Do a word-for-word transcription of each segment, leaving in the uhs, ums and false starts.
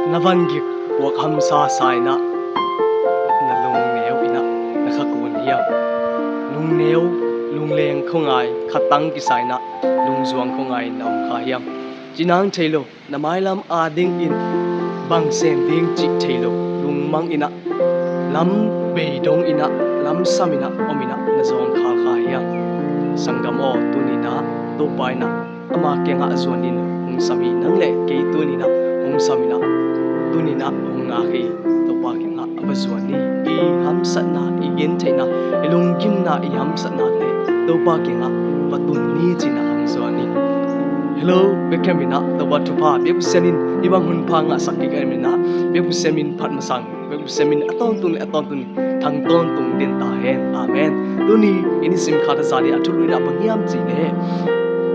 Na vangik puak hamsa sa inah na lungneu inah na khakun hiam? Lungneu, lungleng khuangai khatang kisa inah lungzuang khuangai na om kha hiam? Cinang thei lo, na mailam adingin bang sem ding cih thei lo, lungmang inah lam beidong inah lamsam inah om inah na zawngkhal kha hiam? Sanggam aw, tuni inah Topa inah ama kiangah zuanin hong sam hi. Nang le kei tuni inah hong sam inah tuni inah hong ngak hi. Topa kiangah a va zuan ni. I hamsatna, i gentheihna, i lunggimna, i hamsatnate Topa kiangah va tun ni cinah hong zuan ni. Hello, bek khempeuh inah Topa thupha, biakbuk siamin i bang hun pha ngahsak kik a inah biakbuk siamin phat masang biakbuk siamin a tawntung le a tawntung thang tawntung den ta hen. Amen. Tuni i nisim khat a zat i a thulu inah bang hiam cih leh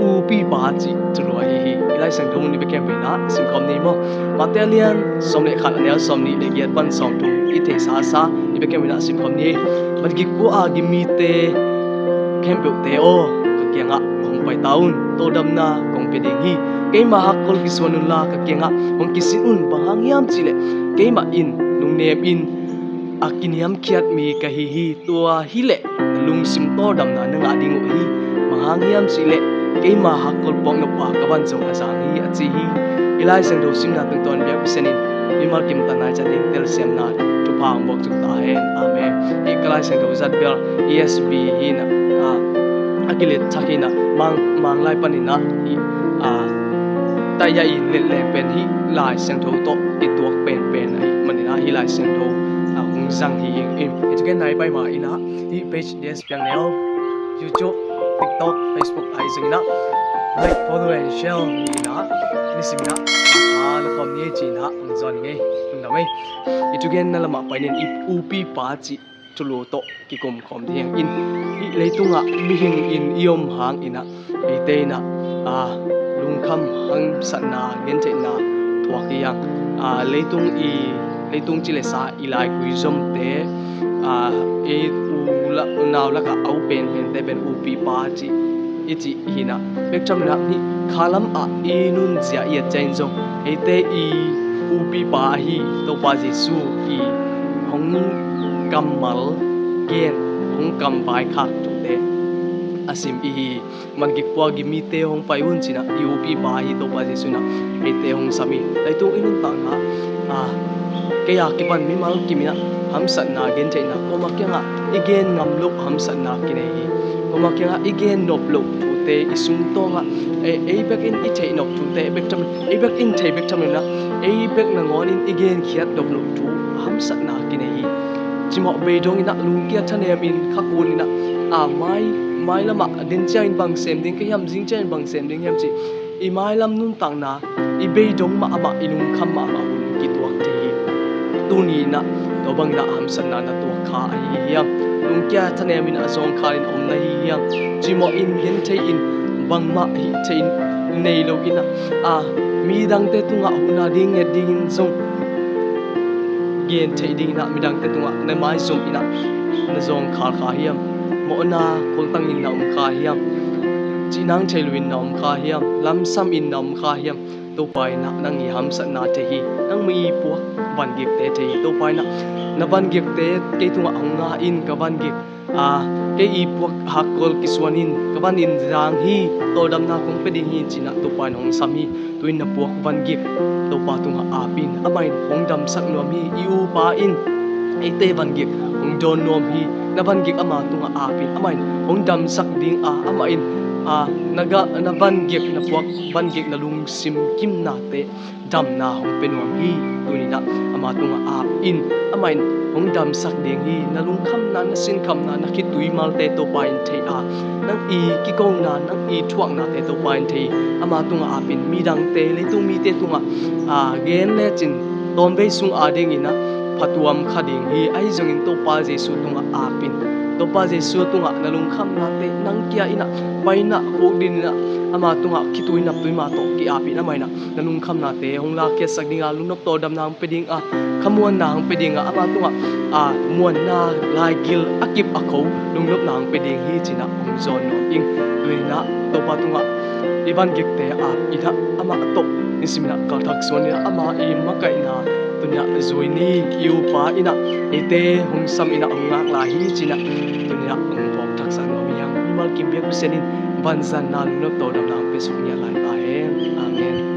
upipa cih thulu ahi hi. I Lai Siangtho mun i bek khempeuh inah simkhawm ni maw? Matthai a lian sawm le khat, a neu sawmnih le giat pan sawmthum i theihsa sa i bek khempeuh inah simkhawm ni. Vangik pua a gim mite khempeuhte aw, ka kiangah hong pai ta un, tawldamna kong pia ding hi. Keima hakkol kisuan unla ka kiangah hong kisin un. Bang hang hiam cih leh keimah in nungnem in a kiniamkhiat mi ka hi hi. Tua hi leh na lungsim tawldamna na ngah ding uh hi. Bang hang hiam cih leh keima hakkol puak nop a ka van zong a zang hi, a ci hi. I Lai Siangtho simna tungtawn biakbuk siamin mimal kim ta nai ciat ding telsiamna thupha hong buak zuk ta hen. Amen. Hih ka Lai Siangtho zat bel E S V hi inah, a, a kilet thak hi inah, Mang, Mang lai pan inah hih, a, Taya in let leng pen hih Lai Siangtho tawh kituak penpen ahih man inah hih Lai Siangtho, a, hong zang hi ing. Hih thugen nai pai ma inah hih page D S Piang Neu, YouTube, TikTok, Facebook ahi zong inah like, follow and share ni inah nisim inah a la khawm ni ci inah hong zawn ing ei. Lungdam ei. Hih thugen na lamah pai nin, i upipa cih thulu tawh kikum khawm ding hi hang in. Hih leitungah mihing in i om hang inah eite inah, a, lungkham hamsatna gentheihna thuak hi hang. A, leitung i, leitung ci le sa i laikui zomte, a, ei u la, nau lakah a u penpente pen upipa cih i cih hi inah, bek tham inah hih khalam ah i nunzia i et ciangin zong eite i upipa ahi Topa Jesu i hong kammal gen, hong kam vaikhak thute a sim i hi. Vangik pua gim mite hong pai un cinah i upipa ahi Topa Jesu inah eite hong sam hi. Leitung i nuntakna, a, kei a kipan mimal kim inah hamsatna gentheihna kuama kiangah i gen ngam loh hamsatna kinei hi. Kuama kiangah i gen nop loh thute, i sungtawngah, e, ei bekin i theih nop thute, bek tham, ei bek in thei bek tham inah ei bek nangawnin i genkhiat nop loh thu hamsatna kinei hi. Cimawh beidong inah lungkia thanemin khakun inah, a, mai, mailamah den ciangin bang sem ding ka hiam, zing ciangin bang sem ding hiam cih i mailam nuntakna i beidong mahmah, i lungkham mahmah hun kituak thei hi. Tuni inah tua bang inah hamsatna na tuak kha ahi hiam? Lungkia thanemin a zawngkhalin om na hi hiam? Cimawh in genthei in bangmah hih thei in nei lo inah, a, midangte tungah hun a ding nget dingin zong gen theih ding inah midangte tungah na maizum inah na zawngkhal kha hiam? Mawhna koltangin na om kha hiam? Cihnang thei loin na om kha hiam? Lamsam in na om kha hiam? Topa inah nang i hamsatna thei hi. Nang mi puak vangikte thei hi. Topa inah na vangikte kei tungah hong ngah in, ka vangik, a, kei i puak hakkol kisuan in ka van in zang hi, tawldamna kong pia ding hi cinah Topa in hong sam hi. Tu-in na puak vangik Topa tungah ap in, amah in hong damsak nuam hi. I upa in eite vangik hong dawn nuam hi. Na vangik ama tungah ap in, amah in hong damsak ding a, amah in, a, na ga, na vangik, na puak vangik, na lungsim kimnate damna hong pia nuam hi. Tuni inah ama tungah ap in, amah in hong damsak ding hi. Na lungkhamna, na sinkhamna, na khitui malte Topa in thei a, nang i kikona, nang i thuaknate Topa in thei. Ama tungah ap in, midangte, leitung mite tungah, a, gen lecin tawnvei sung ading inah phatuam kha ding hi. Ahi zongin Topa Jesu tungah ap in, Topa Jesu tungah na lungkhamnate nang kia inah painah khukdin inah ama tungah khitui naptui mah tawh ki-ap in, amah inah na lungkhamnate hong lakkhiatsak ding a, lungnop tawldamna hong pia ding a, khamuanna hong pia ding a, ama tungah, a, muanna laigil a kip a kho lungnopna hong pia ding hi cinah hong zawn nuam ing. Tu-in ah Topa tungah i vangikte ap inah amah tawh Siminah kalthak suan inah ama i makaihna tuniah zui ni. I upa inah eite hong sam inah hong ngak lai hi cinah tuniah hong phawk thaksak nuam hi hang. Mimal kim biak Pasian in vanzanna lungnop tawldamna hong piaksuk ngiat lai ta hen. Amen.